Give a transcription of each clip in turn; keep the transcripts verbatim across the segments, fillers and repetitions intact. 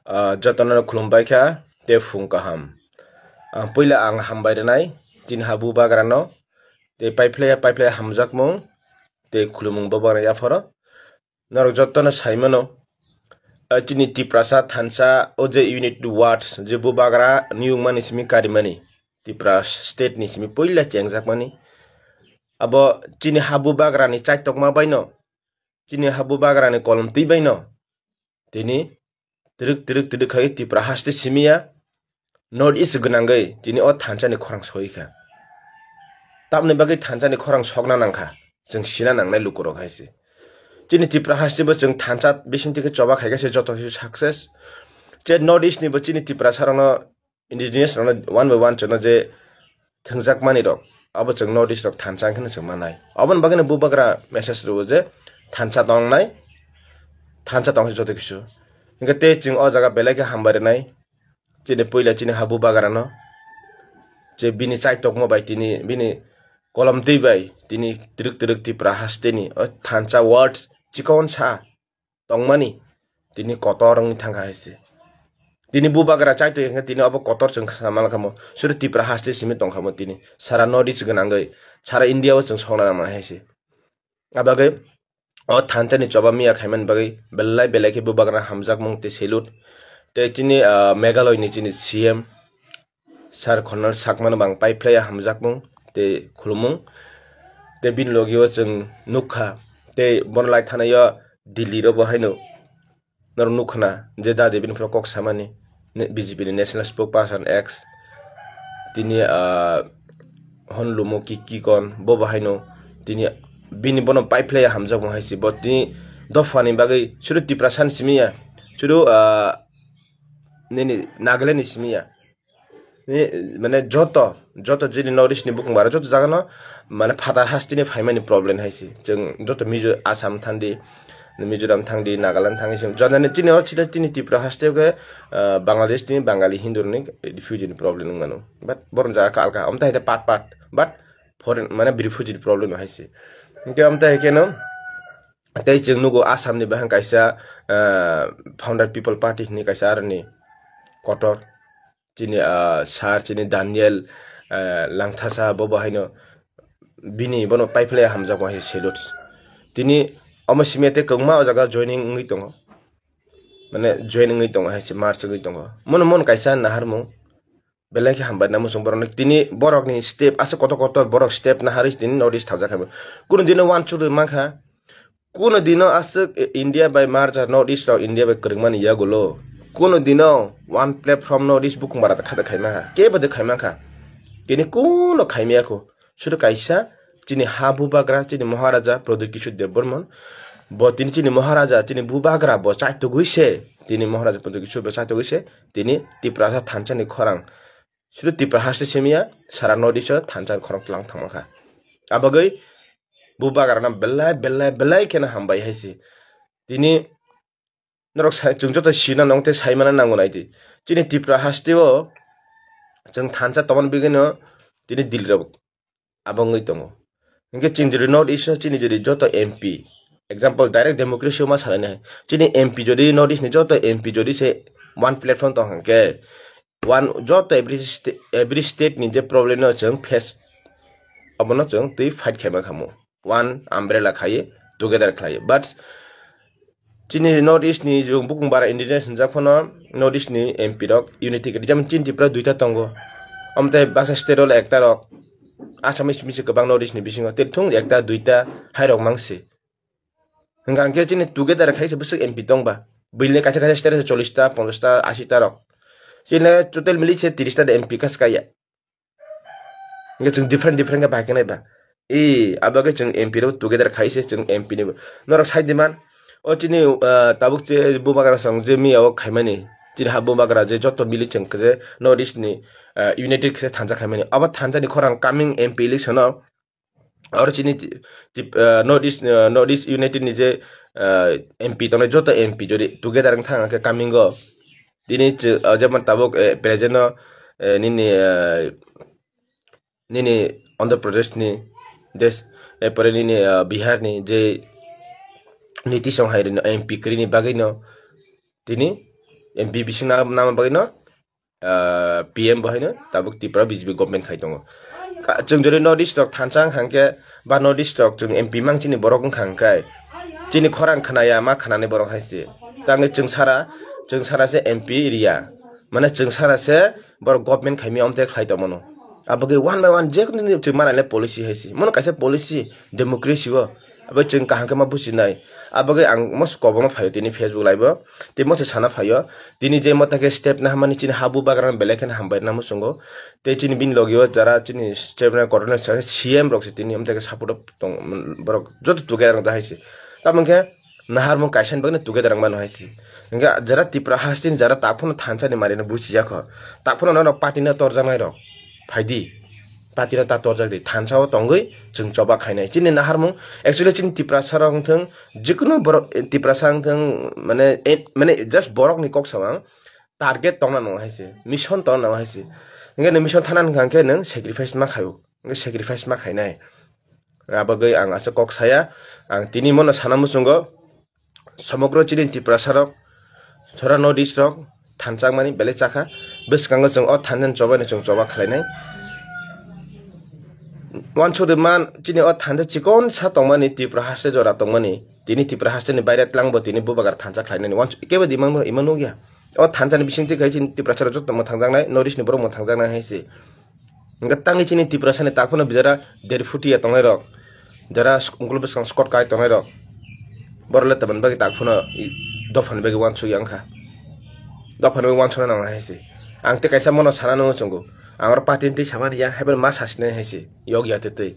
Ah, jotono khulumbai kha, tei phung kaham. Ah, puila ang hambai rwnai, chini habu bagrano, tei paiphlaiya, paiphlaiya hamjakmung, tei khulumung bo bagra yapharo. Norok jotono saimano, ah, chini Tiprasa thansa, o je unit words, je bubagra niyungmani simi karimani, Tipra state ni simi puila chengjakmani. Abo chini habu bagrani chaitokma baino, chini habu bagrani kolom twi baino, tini twrwk twrwk twrwk khai Tipra haste simiya North East gwnangwi tini o thansani khorang soi kha. Tamni bagwi thansani khorang sokna nangkha, chwng sina nangnai lukurok hai se. Chini Tipra haste bo chwng thansa bising tike choba khai kha se joto khe success. Je North East ni bo chini Tipra sarokno indigenous rokno one by one chwngno je thwngjak manwi rok, abo chwng North East rok thansa wngkheno chwng manai. Aboni bagwino bubagra message rwo je thansa tongnai, thansa tongkhe joto kisu. Hingkhe tei chwng o jaga belai khe hambai rwnai, chini puila chini habu bagrano, je bini chaitokma bai tini bini kolom twi bai tini twrwk twrwk Tipra hasteni o thansa word chikon sa tongmani tini kotor wngwi thangkha hai se. Tini bubagra chaitwi hwnkhe tini obo kotor chwng khna manlakha mo. Suru Tipra haste simi tongkha mo tini. Sara North East gwnangwi, sara India o chwng sokna nangma hai se. Abagwi o thansani choba miya khaimani bagwi belai belai khe bubagra hamjakmung tei salute. Tei chini, ah, Meghalaya ni chini C M Sir Conrad Sangma no bang paiphlaiya hamjakmung tei khulumung. Tei bini logi o chwng nukha. Tei bono lai thanaio Delhi ro bo haino norok nukha na je dadi bini phoro kok samani ne-, B J P ni national spokesperson ex tini, ah, hon lumo ki, ki kon bo bo haino tini bini bono paiphlaiya hamjakmung hai se bo tini dophani bagwi suru Tiprasa ni simi ya suru, ah, nini Nagaland ni simi ya. Ni, mane joto, joto jini North East ni bukung bara joto jaga no, mane phatar hasteni phaimani problem hai se. Chwng joto Mizo-, Assam thangdi, Mizoram thangdi, Nagaland thangdi se. Jana ni chini o chini, chini Tripura haste ke, ah, Bangladesh ni Bangali Hindu ni refugee ni problem wng mano. But borom jaga ka alka, omta hai pat pat. But foreign, mane refugee ni problem hai se. Hingke omta hai keno, tei chwng nugo Assam ni bahang kaisa, ah, Founder People Party hwnwi kaisa aroni kotor. Chini, ah, sir, chini Daniel, ah, Langthasa, bo bo haino bini bono paiphlai hamjakma hai se salute. Tini omo simi tei kwbangma o jaga joining wngwi tongo. Mane join wngwi tongo hai se march wngwi tongo. Mono mon kaisa naharmung. Belai khe hambai namo chwng borokno. Tini borokni step, aswk kotor kotor borok step naharwi tini North East thajak hai. Kuno dino wansuk rwi mankha. Kuno dino aswk India bai march ar North East rok India bai kwrwngmani yagulo. Kuno dino one platform North East bukung bara khada khaima kha. Kebo de khaima kha. Tini kuno khaimaya kho. Sudu kaisa chini ha bubagra, chini Maharaja Pradyut Kishore Debbarman. Bo tini chini Maharaja, chini bubagra bo chaitugwi se. Tini Maharaja Pradyut Kishore bo chaitugwi se. Tini Tiprasa thansa ni khorang. Sudu Tipra haste simiya, sara North East o thansa khorang tlang thangma kha. Abagwi bubagra no belai, belai, belai kheno hambai hai se. Tini norok sai, chwng joto sina nong tei saimana nango nai di. Chini Tipra haste o chwng thansa tongmani bagwi no tini Delhi rok abo wngwi tongo. Hingke chini jodi North East o chini jodi joto M P, example, direct democracy o ma salai nai. Chini M P jodi North East ni joto M P jodi se one platform tong hingke, one, joto every sta-, every state ni je problem no chwng face, abono chwng twi fight khaima khamu. One umbrella khaye, together khlaiye. But chini North East ni jung bukung bara indigenous hinjak phano North East ni M P rok unity kwrwi. Jemon chini Tripura duita tongo. Amtei baksa state o ekta rok. Assamese misi kwbang North East ni bisingo. Tei thung ekta duita hai rok mangsi. Hingka hingke chini together khai se bwswk M P tongba. Buile kaisa kaisa state o chollish ta, ponchash ta, ashi ta rok. Chini total mili se tiris ta de M P kas kaya. Hingke chwng different different khe bai khe nai ba. E, abo khe chwng M P rok together khai se chwng M P ni bo. Norok sai di man. O chini, ah, tabuk che bubagra song je miya o khaimani. Chini ha bubagra je joto mili chwng khe je North East ni, ah, united khe thansa khaimani. Abo thansa ni khorang coming M P election o oro chini ti-, tip-, ah, North East, ah, North East United ni je, ah, M P tongnai joto M P jodi together wng thang khe coming o tini chw-, ah, jemon tabuk, eh, present o, eh, nini, eh, nini Andhra Pradesh ni des, erpore nini, ah, Bihar ni je Nitish Song hai rino M P kwrwi ni bagwi no tini M P bising na, nama bagwi no, ah, P M bo haino tabuk Tripura B J P government khai tongo. Ka-, chwng jodi North East rok thansa wngkha hwnkhe, ba North East rok chwng M P mang chini borok wngkha hwnkhe, chini khorang khnaya, ma khnani borok hai se. Tangwi chwng sara, chwng sara se M P riya. Mane chwng sara se borok government khaimya omte khlai tongmano. Abagwi one by one je chwng manai le policy hai se. Mono kaisa policy democracy o. Abo chwng kaham khe ma bujinai. Abagwi ang mos koboma phaio tini Facebook live o. Tei mose sana phaio. Tini je mota khe step na hamani chini habu bagra belai kheno hambai na muchungo. Tei chini bini logi o jara chini step na kotorna C M rok se tini omte khe support o tong borok joto together wng hai se. Tamo khe naharmung kaisa ni bagwi no together wng mano hai se. Hingke jara Tripura hasteni jara taphano thansa ni mari no buchi jakho. Taphano no party no torjaknai rok. Phaidi. Party no ta torjak di. Thansa o tongwi chwng choba khainai. Chini naharmung, actually chini Tiprasa rok wngthwng, jikunu borok, eh, Tiprasa wngthwng, mane, eh, mane just borok ni kok samang target tongna nang hai se. Mission tongna nang hai se. Hingke ni mission thana wngkha hingke nwng sacrifice ma khaio. Hingke sacrifice ma khainai. Abagwi ang aswk kok saya. Ang tini mono sana muchungo. Somogro chini Tiprasa rok, sora North East rok thansa wngmani belai chakha. Bwskango chwng o thansa ni choba no chwng choba khlainai. Wansuk di man chini o thansa chikon sa tongmani Tripura haste jora tongmani. Tini Tripura haste ni baire tlangbo tini bubagra thansa khlainani. Wansuk kebo di imang, imang nukya. O thansa ni bising twi khai chini Tiprasa rok joto mwthangjaknai, North East ni borok mwthangjaknai hai se. Hingke tangwi chini Tiprasa ni takhorno bijara derphutiya tongnai rok, jara sk-, ungkulu bwskang skot kai tongnai rok, borok le tamani bagwi takhorno i-, dophani bagwi wansukya wngkha, dophani bagwi wansukna nang hai se. Ang tei kaisa mono sana nung chungo, ang oro party ni twi sama riya, haiphano ma sasinai hai se, yokya tei twi.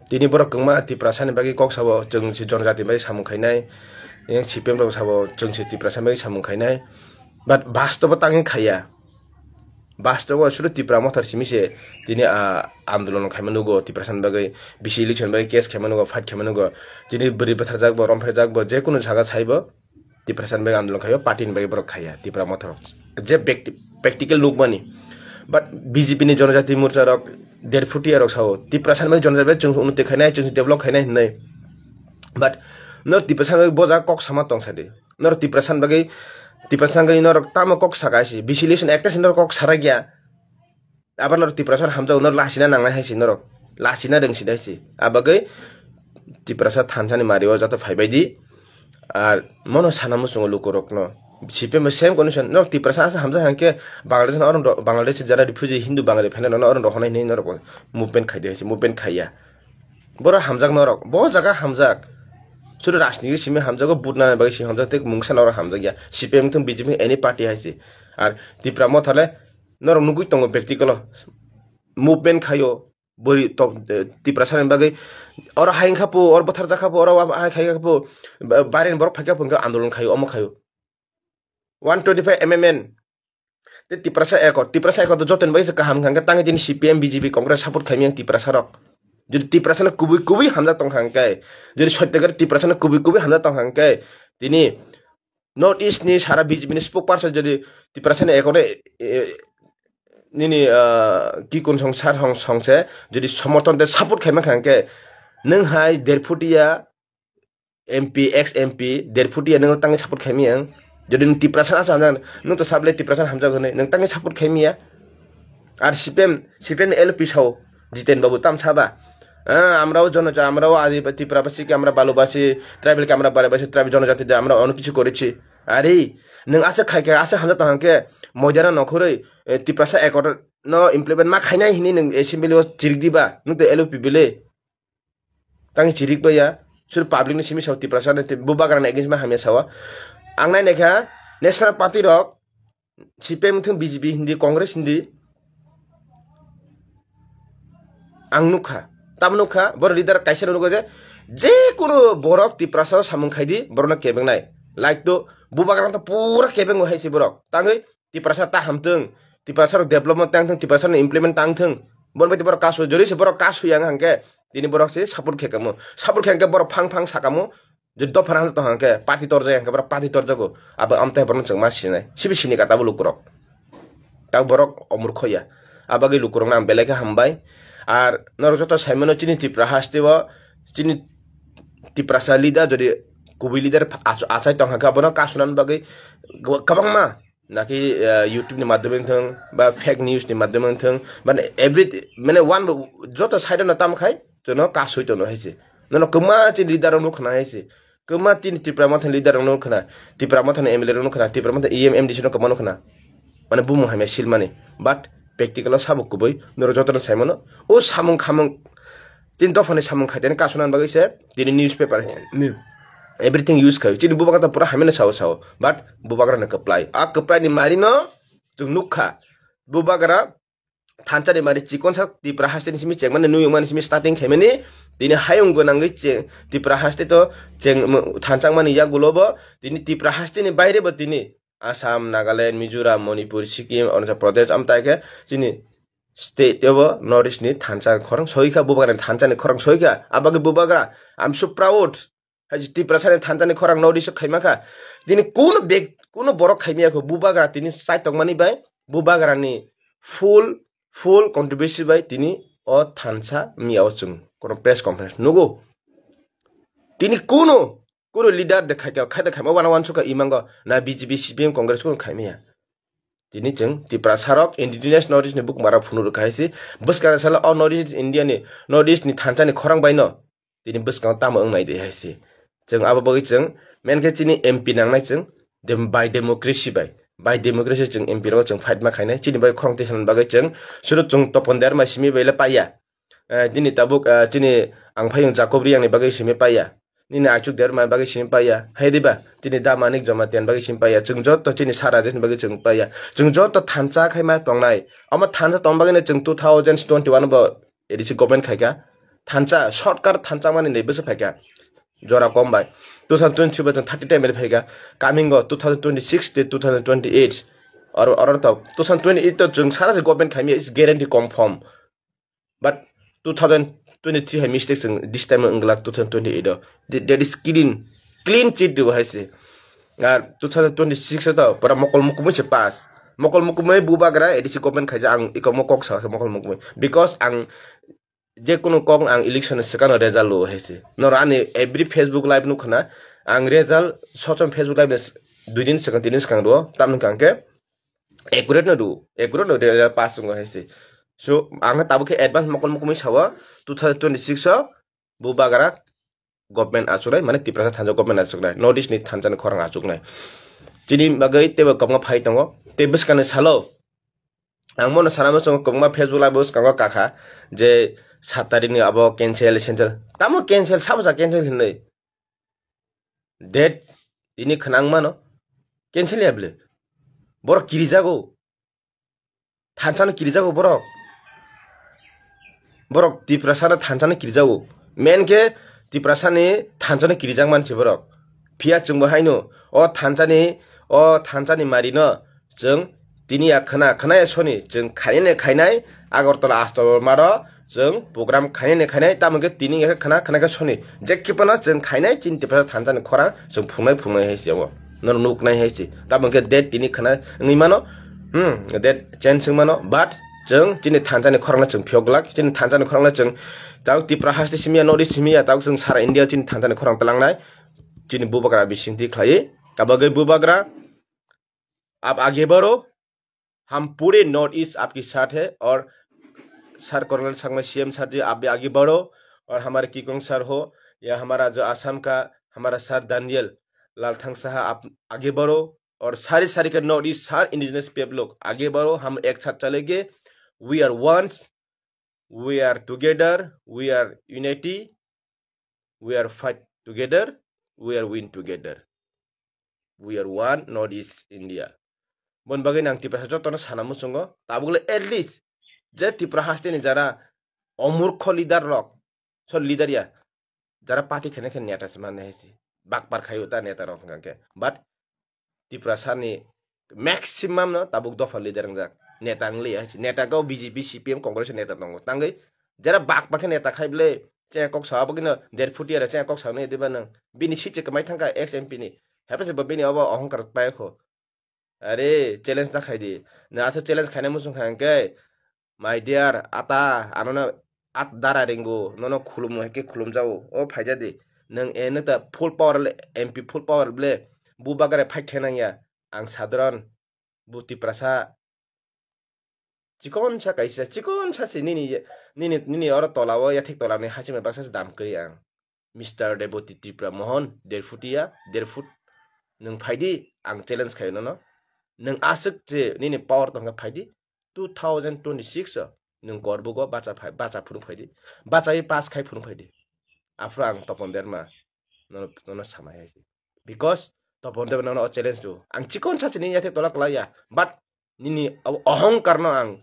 Tini borok kwbangma Tiprasa ni bagwi kok sabo, chwng se jonojati ni bagwi samung khainai, yang C P M rok sabo, chwng se Tiprasa ni bagwi samung khainai, but bastobo tangwi khaiya. Bastobo sudu Tipra Mothor simi se tini, ah, andolon khaima nugo, Tiprasa ni bagwi bisi election bagwi case khaima nugo, fight khaima nugo. Tini bwrwi bwtharjakbo, romphaijakbo, je kunu jaga saibo Tiprasa ni bagwi andolon khaio, party ni bagwi borok khaiya, Tipra Mothor. Je bekti-, practical nukmani. But B J P ni Jonojati Morcha rok, derphutiya rok sao, Tiprasa ni bagwi Jonojati chwng unnoti khainai, chwng develop khainai hinwi. But no Tiprasa ni bagwi bo jaga kok sama tong sadi. Norok Tiprasa ni bagwi, Tiprasa ni bagwi norok tamo kok saka hai se, bisi election ekta se norok kok sarakya. Abo norok Tiprasa hamjago, norok lachina nangnai hai se norok. Lachina rwngsinai se. Abagwi Tiprasa thansa ni mari o joto phaibai di. Ar mono sana muchungo lukurokno. C P M bo same condition. Norok Tiprasa asa hamjak hangke Bangladesh no oro, Bangladesh jara refugee Hindu Bangali phainai rokno oro rohornai hinwi norok movement khaidi hai se, movement khaiya. Borok hamjak norok, bo jaga hamjak. Sudu rajniti simi hamjago, vote nana bagwi simi hamjak, tei mungsa norok hamjakya. C P M thung, B J P any party hai se. Ar Tipra Motha le norok nugwi tongo practical o. Movement khaio, bori to, eh, Tiprasa ni bagwi. Oro hai wngkha po, oro bwthar jakha po, oro wa-, hai khaikha po, ba-, baireni borok phaikha po, hwnkhe andolon khaio, omo khaio. One twenty five M M N. Tei Tiprasa Accord, Tiprasa Accord to jotoni bagwi se kaham wngkha, hwnkhe tangwi tini C P M, B J P, Congress support khaimya Tiprasa rok. Jodi Tiprasa no kubui kubui hamjak tongkha hwnkhe, jodi Satyakar Tiprasa no kubui kubui hamjak tongkha hwnkhe, tini North East ni sara B J P ni spokesperson jodi Tiprasa ni Accord e, e, nini, ah, ki kun song sar hong song se jodi somorthon tei support khaima kha hwnkhe, nwng hai derphutiya M P, ex M P, derphutiya nwng tangwi support khaimya ang. Jodi nwng Tiprasa asa hamjak, nwng to sable Tiprasa hamjak hwnwi, nwng tangwi support khaimya. Ar C P M, C P M ni L P sao, Jiten Babu tam saba. Ah, আমরাও জনজা-, আমরাও আদি-, ত্রিপুরাবাসী কি আমরা ভালোবাসি, ট্রাইবাল কি আমরা ভালোবাসি, ট্রাইবাল জনজাতি যে আমরা অনেক কিছু করেছি। আরে, nwng asa khai khe, asa hamjak tong hwnkhe, moidana nokhorwi, eh, Tiprasa Accord no implement ma khainai hinwi nwng assembly o chirik diba, nwng to L P bile. Tangwi chirik baya, sur public ni simi sao Tiprasa ni tei bubagra ni against ma hamya sao. Ang nai naikha, national party rok, C P M thung, B J P hindi, Congress hindi, ang nukha. Tamo nukha, borok leader kaisa rok nukha je, je kunu borok Tiprasa o samung khaidi, borok no kebeng nai. Like to, bubagra to pura kebeng hai si borok. Tangwi, Tiprasa ta hamthwng, Tiprasa rok development tang thwng, Tiprasa no implement tang thwng. Bon bai borok kasu, jori se borok kasu yang hangke, tini borok se support khe kamo. Support khe hangke borok phang phang sakamo. Jodi dophana hangke tong hangke, party torjak hangke borok party torjago. Abo amte borok chwng ma sinai. Sibi sini ka tabo lukurok. Tabo borok omor khoya. Abagwi lukurok na belai khe hambai. Ar norok joto saimano chini Tripura haste o, chini Tiprasa leader jodi kubui leader achai tong hangke abono kasunan bagwi gw-, kwbangma naki, eh, YouTube ni madhyome wngthung, ba fake news ni madhyome wngthung, mane every, mane one, joto side no tam khai, jono kasui tono hai se. Nono kwma chini leader rok nukha hai se. Kwma chini Tipra Motha ni leader rok nukha, Tipra Motha ni M L A rok nukha, Tipra Motha E M M D C no kwma nukha. Mane bumung hamya silmani. But practical o sabo kubui, norok joto no saimano. O samung khamung, chini dopha ni samung khai tani kasuna bagwi se, tini newspaper, everything use khai. Chini bubagra to pura hamya no sao sao. But bubagra no kwplai. A kwplai ni mari no, chwng nukha. Bubagra thansa ni mari chikon sa Tipra haste ni simi chengmani nuyung mani simi starting khaimani. Tini hayung gwnangwi che Tipra haste to cheng thansa mani yagulo bo tini Tipra haste ni baire bo tini Assam, Nagaland, Mizoram, Manipur, Sikkim, Arunachal Pradesh amtai khe chini state bo North East ni thansa khorang soikha bubagra ni thansa ni khorang soikha abagwi bubagra I'm so proud. Hai Tiprasa ni thansa ni khorang North East o khaima kha. Tini kuno bek kuno borok khaimaya kho bubagra tini chai tongmani bai bubagra ni full full contribution bai tini o thansa miya o chwng kono press conference nugo. Tini kuno kuno leader de khaika khaida khaima wana wan suka imango na B J P C P M Congress kuno khaimaya. Tini chwng Tiprasa rok indigenous North East ni bukumara phunu rwkha hai se bwskang sala o North East India ni North East ni thansa ni khorang bai no tini bwskango tamo wngnai de hai se. Chwng abo bagwi chwng main khe chini M P nangnai chwng dem-, by democracy bai. By democracy chwng M P rogo chwng fight ma khainai. Chini bai khorang twi sanani bagwi chwng suru chwng Topon Derma simi bai le paiya. Eh, chini tabuk, eh, chini ang phayung Jacob Riyang ni bagwi simi paiya. Nini Achuk Derma bagwi simi paiya. Hai diba? Chini Da Manik Jamatia ni bagwi simi paiya. Chwng joto chini Sara Rajeshni bagwi chwng paiya. Chwng joto thansa khai ma tongnai. Omo thansa tong bagwi no chwng two thousand twenty-one bo A D C government khaika. Thansa, shortcut thansa mani nei bwswk phaika. Jora kom bai. Two thousand twenty-three bo chwng thirty time phaika. Coming o two thousand twenty-six tei two thousand twenty-eight. Oro, oro to two thousand twenty-eight to chwng sara se government khaimya is guarantee confirm. But two thousand twenty-three hai mistake chwng this time wng glak two thousand twenty-eight o. Th-, that is clean. Clean chit dibo hai se. Ar two thousand twenty-six o to pura mokol mukumui se pass. Mokol mukumui bubagra A D C government khaija ang iko mo kok sa mokol mukumui. Because ang je kunu kok ang election ni swkang result lo hai se. Noro ani every Facebook live nukha na ang result sochom Facebook live ni s-, dui din swkang tin din swkang do. Tamni kangke accurate no do, accurate no do, pass wngo hai se. So ang tabuk khe advance mokol mukumui sawa two thousand twenty-six o bubagra government achuknai, mane Tiprasa thansa government achuknai, North East ni thansa ni khorang achuknai. Chini bagwi teibo kwbangma phai tongo, tei bwskangni salo ang mono sana muchungo kwbangma Facebook live bwskango kakha je sat tarikni abo cancel, cancel. Tamo cancel, sabo sa cancel hinwi. Date tini khwnang mano. Cancel ya bwle. Borok kirijago. Thansa no kirijago borok. Borok Tiprasa no thansa no kirijago. Main khe Tiprasa ni thansa no kirijak mansi borok. Phiya chwngbo haino o thansa ni, o thansa ni mari no chwng tini ya khwna, khwna ya soni chwng khainai khainai Agartala Astabal maro chwng program khainai khainai tamo khe tini ya khwna, khwna khe soni je kiphano chwng khainai chini Tiprasa thansa ni khorang chwng phungnai phungnai hai se o. Nono nuknai hai se. Tamo khe date tini khwna wngwi mano. Hmm, date change wng mano. But chwng chini thansa ni khorang no chwng phiyok glak. Chini thansa ni khorang no chwng tao Tipra haste simi ya, North East simi ya, tao chwng sara India chini thansa ni khorang tlangnai. Chini bubagra bisingtwi khlai. Tabagwi bubagra आप आगे बढ़ो, हम पूरे north east आपके साथ है। और sir Conrad Sangma CM sir ji, आप भी आगे बढ़ो। और हमारे किकोंग सर हो या हमारा जो आसाम का हमारा सर दानियल लालथांग साहा, आप आगे बढ़ो। और सारे सारे के नॉर्थ ईस्ट, सारे इंडिजिनस पीपल लोग आगे बढ़ो, हम एक साथ चलेंगे। We are once, we are together, we are unity, we are fight together, we are win together, we are one North East India. Bon bagwi nang Tiprasa jotono sana muchungo tabukle at least je Tipra haste ni jara omurkho leader rok, so leader ya, jara party khene khe neta se mane hai si bakpar khayo ta neta rok hwnkha khe. But Tiprasa ni maximum no tabuk dopha leader wngjak. Neta wng liya hai si. Neta khe o B J P, C P M, Congress ni neta tongo. Tangwi jera bak bak khe neta khai bwle chengya kok sa, abo khe no der phuti ara chengya kok sa nai diba nwng. Bini seat se kwmai thangkha ex M P ni. Haiphano se bo bini obo ohongkar pai kho. Are challenge ta khai di. Nwng asa challenge khainai muchung kha hwnkhe, my dear, ata, ano no at dara ringo, nono khulum hai khe khulum jao. O phaija di. Nwng eno ta full power le, M P full power ble. Bubagra fight khainang ya. Ang sadharan Bo Tiprasa chikonsa kaisa, chikonsa se nini, nini, nini oro tola o yathek tola ni hachimai baksa se dam kwrwi ang. Mister Reboti Tripura Mohon, der foot ya, der foot. Nwng phaidi, ang challenge khayo nono. Nwng aswk je nini power tongkha phaidi, two thousand twenty-six o nwng Korbugo bacha phai, bacha phunuk phaidi. Bachai pass khai phunuk phaidi. Aphuru ang Topon Debbarma nono, nono samai hai se. Because Topon Debbarma nono o challenge do. Ang chikonsa se nini yathek tola kwlai ya. But nini abo ohongkar no ang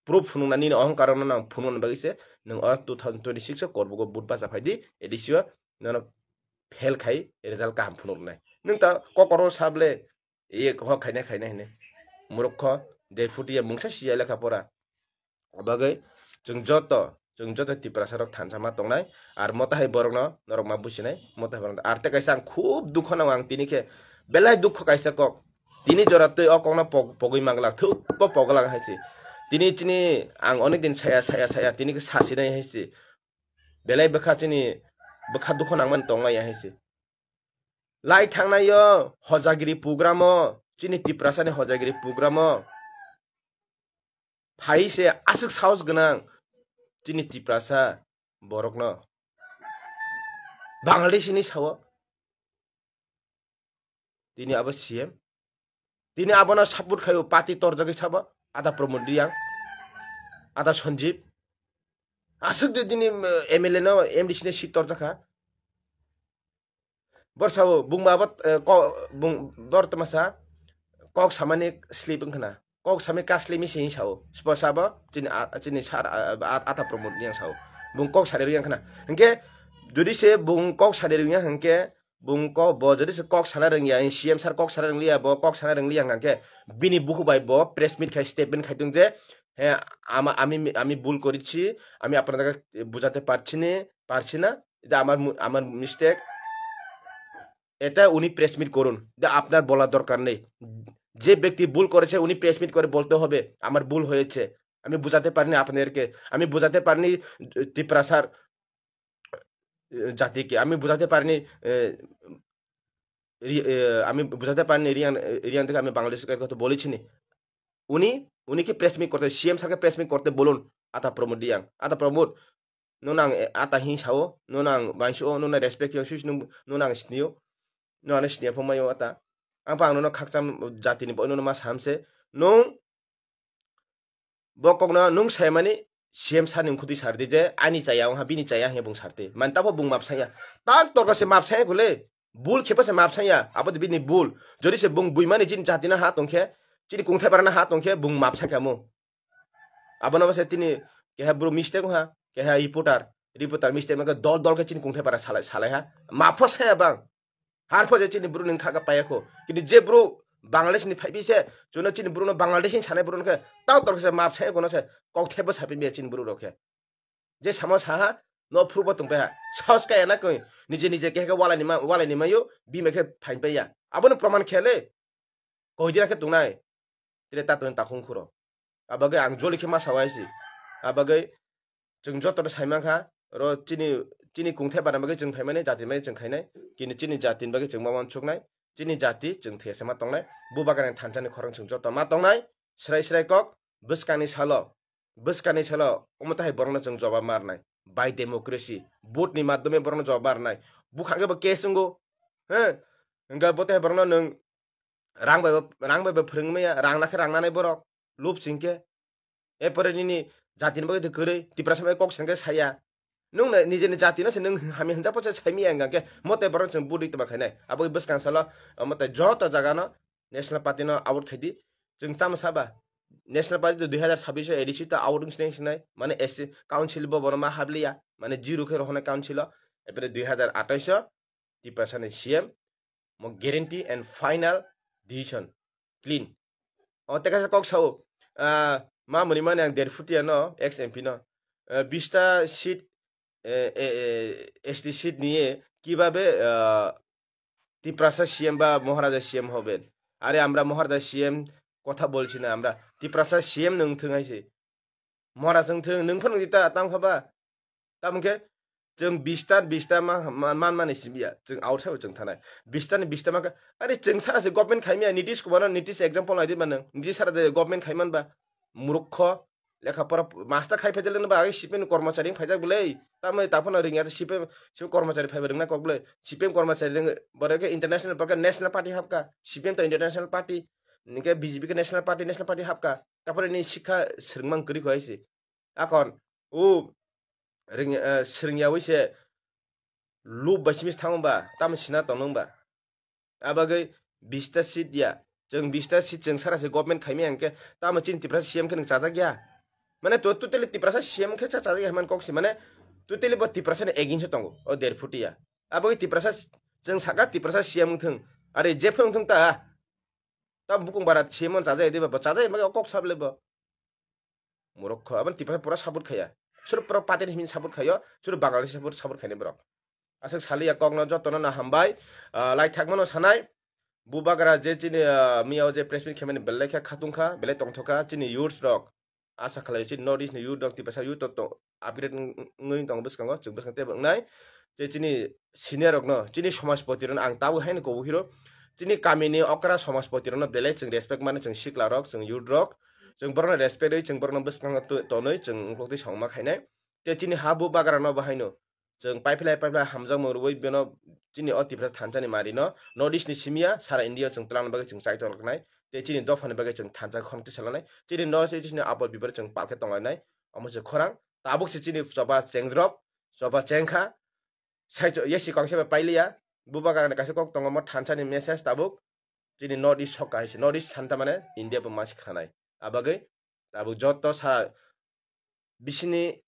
proof phunukna, nini ohongkar no ang phunukna bagwi se nwng o two thousand twenty-six o Korbugo vote bacha phaidi, A D C o nono fail khai result kaham phunuknai. Nwng ta kokoro sable, ye ho khaina khaina hine. Murukho, der foot ya mungsa siya lekha pora. Abagwi chwng joto, chwng joto Tiprasa rok thansa ma tongnai, ar mota hai borok no norok ma businai, mota hai borok no. Ar tei kaisa ang khub dukho nango ang tini khe, belai dukho kaisa kok. Tini jora twi o kok no pog-, pogwi manglak, thuk bo poglak hai se. Tini chini ang onek din saya, saya, saya, tini khe sasinai hai se. Belai bwkha chini, bwkha dukho nangmani tongmaya hai se. Lai thangnai o hojagiri program o, chini Tiprasa ni hojagiri program o. Phai se aswk sahos gwnang chini Tiprasa borokno. Bangladesh ni sao. Tini abo C M. Tini abono support khayo party torjagwi sabo. Ada Pramod Reang. Ada Sanjeev. Aswk de tini, eh, M L A no M D C ni seat torjakha. Bor sao, bung ba bot, eh, ko, bung, bor tama sa, kok samani sleep wngkhana. Kok sami ka sleep mi sing sao. Spo sabo, chini a, chini sar, a, a, ata Pramod Reang sao. Bung kok sari rwngya khana. Hingke, jodi se bung kok sari rwngya hingke, bung ko, bo jodi se kok sana rwngya, C M sir kok sana rwngliya, bo kok sana rwngliya hingke, bini buku bai bo press meet khai statement khai tung je, he, ama, ami, ami bul korichi, ami apna daga bujate parchini, parchina, এটা আমার মু-, আমার mistake, এটা উনি press meet করুন, এটা আপনার বলার দরকার নেই। যে ব্যক্তি ভুল করেছে উনি প্রেস মিট করে বলতে হবে, "আমার ভুল হয়েছে, আমি বুঝাতে পারিনি আপনাদেরকে, আমি বুঝাতে পারিনি, এ, তিপ্রাসার, এ, জাতিকে, আমি বুঝাতে পারিনি, এ, রি-, এ, আমি বুঝাতে পারিনি রিয়ান, এ, রিয়ান থেকে আমি বাংলাদেশের কথা বলেছি নি?" উনি, উনি কি প্রেস মিট করতে, সিএম স্যারকে প্রেস মিট করতে বলুন, আতা প্রমোদ রিয়াং, আতা Pramod, no nang, eh, ata hin sao, no nang bansu o, no nang respect yang sus, no nang snio, no ano snia pho mayo ata. Ang pa ang no khakcham jati ni bo no ma samse, nung bo kok no nung sai mani C M sir ni khudi sar di je, ani chaya wng ha, bini chaya he bung sarte. Man ta pho bung map saya. Tak tor ka se map saya kule. Bul khe pa se map saya. Abo de bini bul. Jodi se bung bui mani jin jati na ha tong khe, chini kung thai para na ha tong khe, bung map sa kamo. Abono bwse tini keha bru mistake ha, keha reporter, reporter mistake ma khe dol dol khe chini kungthai para salai, salai ha. Ma pho saya bang. Har pho je chini bru ning kha kha paya kho. Kintu je bru Bangladesh ni phai bi se, chuno chini bru no Bangladesh ni sanai bru no khe, tau tor khe se map saya kono se, kok thebo sapi biya chini bru rok khe. Je samo saha, no phuru bo tong pai ha. Saos kaya na koi, nije nije keha khe walai ni ma, walai ni mayo, bima khe phain pai ya. Abono proman khe le. Koi dira khe tongnai. Tire ta tong takhung khuro. Abagwi ang joli khe ma sawai si. Abagwi chwng joto no sai mankha, ro chini, chini kungthai bana bagwi chwng phaimani, jati bagwi chwng khainai. Kini chini jati bagwi chwng ma uansuknai. Chini jati chwng thwiyasa ma tongnai. Bubagrani thansa ni khorang chwng joto ma tongnai. Srai srai kok bwskangni salo. Bwskangni salo omo tahai borokno chwng jobab ma rwnai. By democracy. Vote ni madhyome borokno jobab ma rwnai. Bukhang khe bo case wngo. He? Hwnkhe bo tahai borokno nwng rang bai bo, rang bai bo phwrwng maya, rang na khe rang nanai borok. Lub sing khe. Erpore nini jati ni bagwi de kwrwi, Tiprasa bai kok seng khe saya. Nwng na nijeni jati no se nwng hamya hwnjak pho se sai maya hwnkhe, mote borok chwng vote rwi tongma khainai. Abo bwskang salo, mote joto jaga no National Party no out khai di. Chwng tamo saba, National Party to dui hazar sabbish o A D C to out wng sinai sinai, mane S C council bo bono ma habliya, mane zero khe rohonai council o, epore dui hazar atais o Tiprasa ni C M, mo guarantee and final decision, clean. O teka sa kok sao, ah, ma muni mani ang der futia no, ex M P no, ah, bista seat, eh, eh, eh, S T seat niye kibabe, ah, Tiprasa C M ba Maharaja C M hoben. Are amra Maharaja C M kotha bolchi na, amra Tiprasa C M nwng thwng hai se. Maharaja nwng thwng, nwng phano dita tang kha ba. Tamo khe Chwng bista bista ma, ma, man mani simiya. Chwng outside chwng thanai. Bista ni bista ma kha, ani chwng sara se government khaimiya, Nitish Kumar no Nitish example nai di mano. Nitish sara de government khaiman ba. Murukho, lekha pora master khai phaidel ba, agi C P M kormochari phajak bwlai. Tamai taphano ringya C P M, C P M kormochari phaiba ringna kok bwlai. C P M kormochari ring, bore ke international, bore ke national party hapka. C P M to international party. Nike B J P ke national party, national party hapka. Tapore ni sikha srwngmang kwrwi kho hai se. Akon, o ring, eh, srwngyawi se lub bai simi thangba, tamo sina tongnong ba. Abagwi bista seat ya. Chwng bista seat chwng sara se government khaimaya hwnkhe, tamo chini Tiprasa C M khe nwng chajak ya? Mane to totally Tiprasa C M khe cha chajak ya hwnmani kok se, mane totally bo Tiprasa ni against o tongo, o der phuti ya. Abagwi Tiprasa, chwng saka Tiprasa C M wngthwng, are je phano wngthwng ta. Ta bukung bara C M wng chajak ya diba, bo chajak ya, mane o kok sable bo. Murokho, aboni Tiprasa pura support khaya. Suru pura party ni himni support khayo, suru Bangladesh support, support khaini borok. Aswk saliya kokno jotono na hambai, ah, lai thakmano sanai. Bubagra je chini, ah, miyao je press meet khaimani belai khe khatungkha, belai tongthokha, chini youths rok. Asa khalai chini North East ni youth rok, Tiprasa youth rok to upgrade wng-, wngwi tong bwskango, chwng bwskang tei wngnai. Je chini senior rokno, chini somajpoti rokno ang tabuk haino kobo hiro. Chini kamini okra somajpoti rokno belai chwng respect mano, chwng sikla rok, chwng youth rok. Chwng borokno respect rwi, chwng borokno bwskango to-, tonwi, chwng wngkuk twi songma khainai. Tei chini ha Bubagra no bo haino. Chwng paiphlai, paiphlai hamjakmung rwui beno chini o Tiprasa thansa ni mari no North East ni simiya, sara India chwng twlang bagwi chwng chai tong rwknai. Tei chini dopha ni bagwi chwng thansa khorang twi salanai. Chini North East ni apor bipor chwng palkhe tonglainai. Omo se khorang. Tabuk se chini choba chengrok, choba chengkha. Sai cho-, yesi kongsa bai pailiya. Bubagra ni kaisa kok tongo, mo thansa ni message tabuk. Chini North East sokha hai se. North East thansa mane India bo masi khanai. Abagwi tabuk joto sa bisini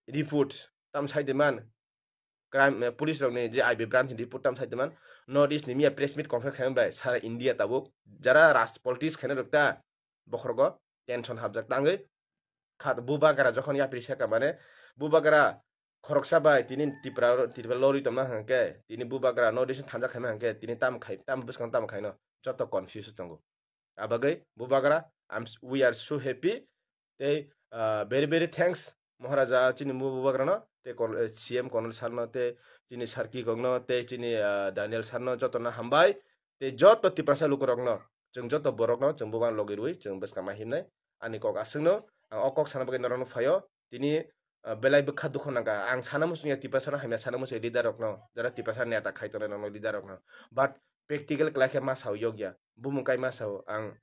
report tam sai de man. Crime, eh, police rokni je I B branch ni report tam sai de man. North East ni miya press meet conference khaimani bai sara India tabuk jara raj politics khaina rok ta bokhorogo tension hapjak tangwi khat Bubagra jokhon yapri seka mane Bubagra khoroksa bai tini Tripura, Tripura lori tongma hwnkhe, tini Bubagra North East thansa khaima hwnkhe, tini tam khai, tam bwskang tam khaino joto confuse tongo. Abagwi Bubagra, I'm, we are so happy. Tei, ah, very, very thanks, Maharaja, chini Bubagrano, tei Kol-, eh, C M Colonel Sarno, tei chini Sarki Kokno, tei chini, ah, Daniel Sarno, jotono hambai. Tei joto Tiprasa lukurokno, chwng joto borokno, chwng Bubagrano logi rwi, chwng bwskang ma himnai. Ani kok aswkno, ang o kok sana bagwi norokno phaio. Tini, ah, belai bwkha dukhu nangkha. Ang sana muchungya Tiprasano hamya sana muchungya leader rokno, jara Tiprasa neta khai tongnai rokno, leader rokno. But practical kwlai khe ma sao yokya. Bumung kai ma sao ang,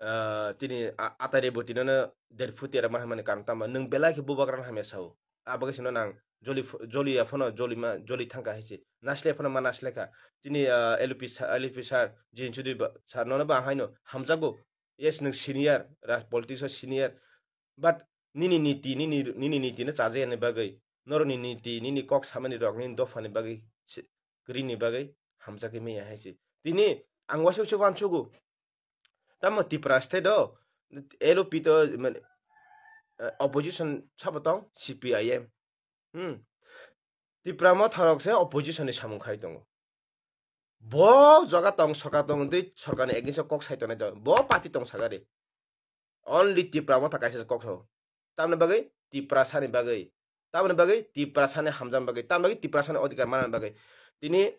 ah, tini a-, atai reboti nono der phuti era ma hwnmani karon tamo nwng belai khe Bubagrano hamya sao. Abagwi sino nang joli ph-, joli ya phano joli ma, joli thangkha hai se. Nasle phano ma nasle kha. Tini, ah, L P sa-, L P sir, Jin Chudri ba, sir nono ba ang haino hamjago. Yes, nwng senior, ra-, politics o senior. But nini niti, nini, nini niti no chajakya ni bagwi, norokni niti, nini kok samani rok, nini dopha ni bagwi, se-, kwrwi ni bagwi hamjakgwi manya hai se. Tini ang waisa waisa uansugo. Tamo Tripura state o L P to, mane, eh, opposition sabo tong, C P I M. Hmm. Tipra motha rok se opposition ni samung khai tongo. Bo jaga tong, sorkar tong, tei sorkar ni against o kok sai tongnai tong. Bo party tong sagari. Only Tipra motha kaisa se kok sao. Tamni bagwi Tiprasa ni bagwi. Tamni bagwi Tiprasa ni hamjani bagwi. Tamni bagwi Tiprasa ni odhikar manani bagwi. Tini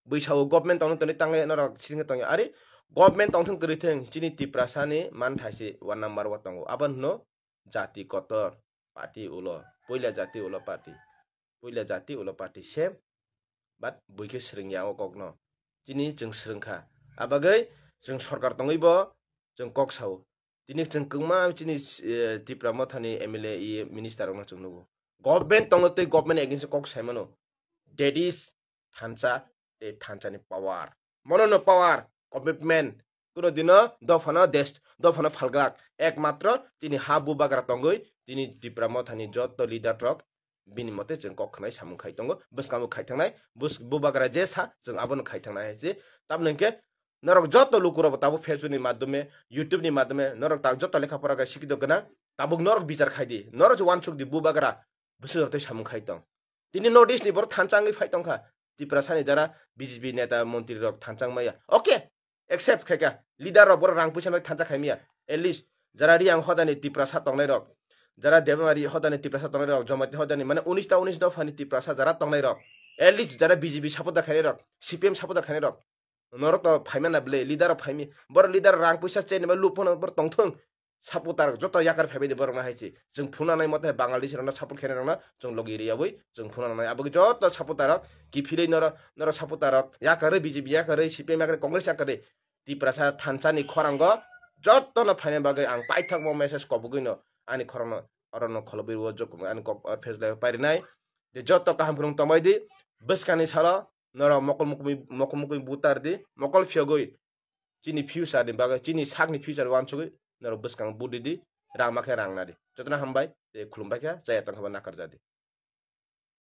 bwsao government tongno toni tangwi norok sini tongya. Ari government tongthung kwrwi thung, chini Tiprasa ni mantha se one number o tongo. Abo hwno jati kotor party ulo, puila jati ulo party, puila jati ulo party same, but buikhe swrwngya o kokno. Chini chwng swrwngkha, abagwi chwng sorkar tongwi bo chwng kok sao. Tini chwng kwbangma chini, eh, Tipra mothani M L A, E A, minister rokno chwng nugo. Government tongno tei government against kok saimano. That is thansa tei thansa ni power. Mono no power, commitment. Kuno dino dophano desh, dophano phalgak. Ekmatro tini ha Bubagra tongwi, tini Tipra mothani joto leader rok bini mote chwng kok khnai samung khai tongo. Bwskango khai thangnai, bus-, Bubagra je sa, chwng abono khai thangnai hai se. Tamni hwnkhe norok joto lukurok bo tabuk Facebook ni madhyome, YouTube ni madhyome, norok ta joto lekha pora ga sikito gwnang, tabuk norok bichar khai di, norok je uansuk di Bubagra bwswk rok tei samung khai tong. Tini North East ni borok thansa wngwi phai tongkha. Tiprasa ni jara B J P neta montri rok thansa wngmaya. Okay, accept khaikha. Leader rok borok rang puisa no thansa khaimaya. At least jara Riang hodani Tiprasa tongnai rok, jara Debamari hodani Tiprasa tongnai rok, Jamatia hodani, mane unis ta unis dophani Tiprasa jara tongnai rok, at least jara B J P supporter khainai rok, C P M supporter khainai rok, norok to phaimana bwle, leader rok phaimi, borok leader rang puisa chenima luphono borok tongthung, supporter rok joto yakar phaibai di borok no hai se. Chwng phunanai mote Bangladesh rokno support khainai rokno chwng logi riyawi chwng phunanai. Abo joto supporter rok kiphilwi norok, norok supporter rok yakarwi B J P yakarwi C P M yakarwi Congress yakarwi Tiprasa thansa ni khorango joto no phaina bagwi ang paithak mo message kobogwi no ani khorang no oro no kholobwi o jok ani kok, o, Facebook live pairinai. Je joto kaham khulum tongbai di, bwskani salo norok mokol mukui, mokol mukui butar di, mokol phiyogwi chini future ni bagwi, chini sakni future wansugwi norok bwskang budi di, rang ma khe rang na di. Jotono hambai, tei khulumbai kha, chaya tong kha ba nakar jadi.